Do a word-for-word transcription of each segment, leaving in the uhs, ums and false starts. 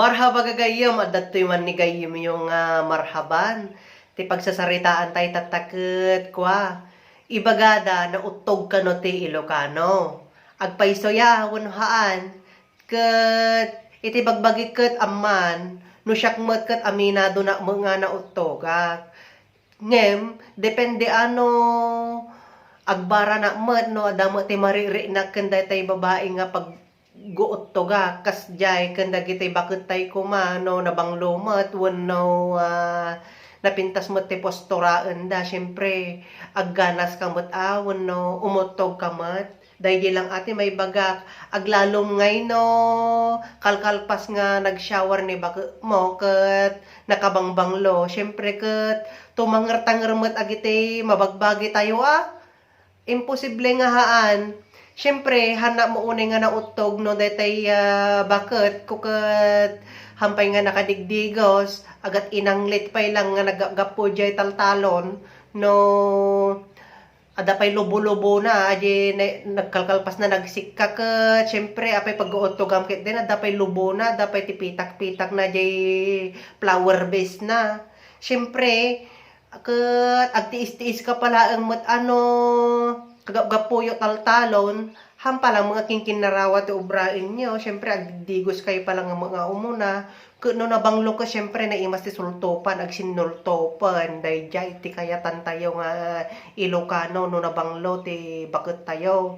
Marhaba gagayyem, adda toy man ni gayyemyo nga marhaban. Ti pagsasaritaan tay tatta ket kua, ibagada nauttog kano ti Ilocano. Agpayso ya wenno haan, ket iti bagbagi ket amman, no siak met ket aminado nak met nga nauttogak. Ngem, depende a no agbaranak met, no adda met ti maririnak ken daytay babai nga pagguuttogak, kasdiay ken dagiti bakettay koma, no nabanglo met wenno, ah, napintas met ti postoraenda, siempre, agganaska met a wenno umuttogka met. Daydi lang a ti maibagak, aglalom ngay no kalkalpas nga nag-shower ni baketmo ket nakabangbanglo. Siempre ket tumanger-tanger met agiti mabagbagi tayo a. Imposible nga haan. Siempre, hannak mo unay nga nauttog no daytay, ah, baketko ket han pay nga nakadigdigos, agat inanglit pay lang nga naggapu diay taltalon no adda pay lubo-lubona, adi na-, nagkalkalpas na nagsikka ket, siempre, apay pagguuttogam ket din, adda pay lubona, adda pay ti pitak-pitak na, di flower vase na. Siempre, ket agtiis-tiis ka pa laeng met a no kagapgapuyo taltalon, han pala nga kinkinnarawat ti obraenyo, siempre, agdigos kayo pala nga mga umuna, Ket no nabanglo ket, siempre, naimas ti sultopan, agsinnultopen. Daydiay ti kayatan tayo nga Ilocano no nabanglo ti baket tayo.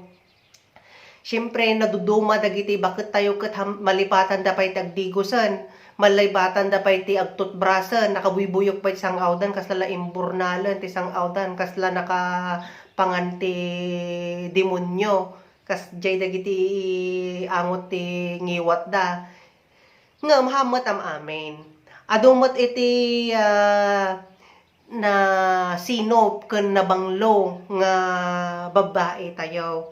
Siempre, naduduma dagiti baket tayo ket ham-, malipatan da pay ti agdigosen, malipatan da pay ti agtutbrasen, nakabuybuyok pay ti sang-awdan, kasla la imbornalen ti sang-awdan, kasla nakapangan ti demonyo, kasdiay dagiti angot ti ngiwatda. Ngem haan met am-amin. Adu met iti, ah, nasinop ken nabanglo nga babbai tayo.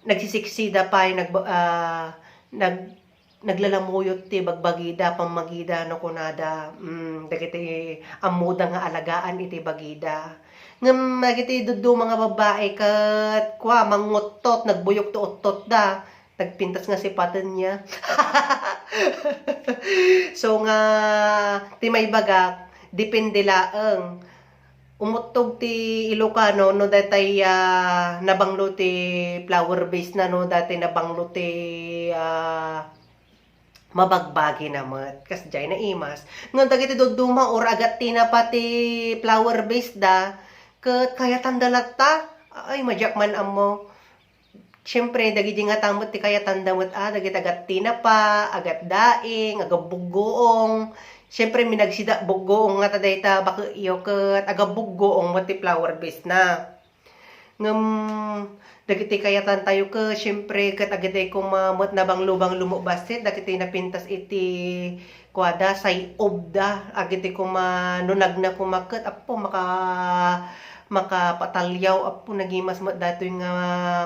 Nagsisiksida pay, nag-, ah, nag-, naglalamuyot ti bagbagida, pammagida, no kunada, mm, dagiti ammoda nga alagaan iti bagida. Ngem dagiti dudduma nga babbai ket kua, manguttot, nagbuyok ti uttotda. Nagpintas nga sipatenna. So nga, ti maibagak, depende laeng. Umuttog ti Ilocano no daytay, ah, nabanglo ti flower vase na, no daytay nabanglo ti, ah, mabagbagi na met. Kasdiay naimas. Ngem dagiti dudduma, or agat tinapa ti flower vase da, ket kayatanda latta. Ay, madiak man ammo. Siempre, dagidi ngata met ti kayatanda met a, dagiti agat tinapa, agat daing, agat buggoong. Siempre, minagsida buggoong ngata dayta baketyo ket agat buggoong met ti flower vase na. Ngem, dagiti kayatan tayo ket, siempre, ket agiday koma met nabanglo-banglo met bassit, dagiti napintas iti kuada, say-obda, agiti koma, no nagna koma ket, Apo, maka-, makapatalyaw, Apo, nagimas met datoy nga,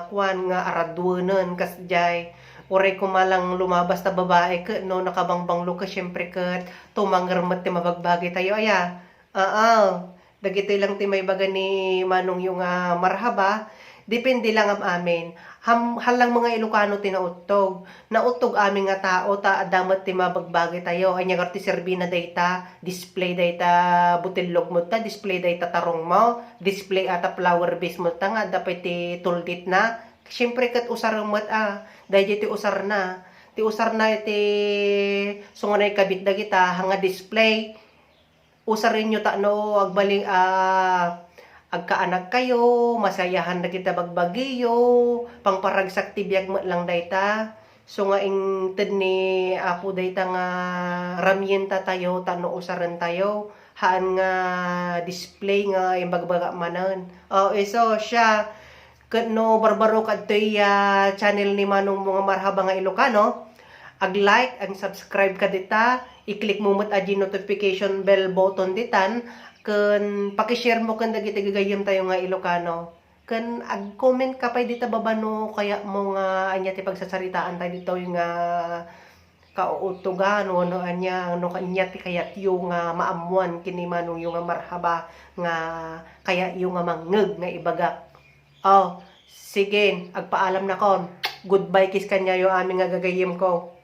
kuan, nga araduenen, kasdiay. Uray koma lang lumabas ta babai ket, no, nakabangbanglo ket, siempre ket, tumanger met ti mabagbagi tayo, aya. Aa, dagitoy lang ti maibaga ni manongyo nga marhaba. Depende lang am-amin. Ham-, hallang mga Ilocano ti nauttog. Nauttog amin nga tao ta adda met ti mabagbagi tayo. Ania ngarud ti serbina dayta? Display dayta butellog mo ta, display dayta tarong mo, display ata flower vase mo ta nga adda pay ti tulditna. Siyempre ket usar met a, daydi ti usarna. Ti usarna iti sunganay kabit dagita nga display. Usarenyo ta no agbali-, ah, agkaanak kayo, masayahan dagiti bagbagiyo, pangparagsak ti biag met lang dayta. So nga inted ni Apo dayta nga ramienta tayo, ta no usaren tayo, haan nga display nga imbagbaga manen. O, isu, siya, Ket no barbaro kadtoy, ah, channel ni Manong mo nga Marhaba nga Ilocano, ag-like, ag-subscribe ka dita, i-click mo met a di notification bell button ditan, ken paki-share mo ken dagiti gagayyem tayo nga Ilocano. Ken ag-comment ka pay dita baba no kayat mo nga ania ti pagsasaritaan tayo ditoy nga kauutogan, wenno ania, no ania ti kayatyo nga maammoan ken ni Manongyo nga Marhaba nga kayatyo nga mangngeg nga ibagak. Oh, sige, agpaalamnakon. Goodbye kiss kaniayo amin nga gagayyemko.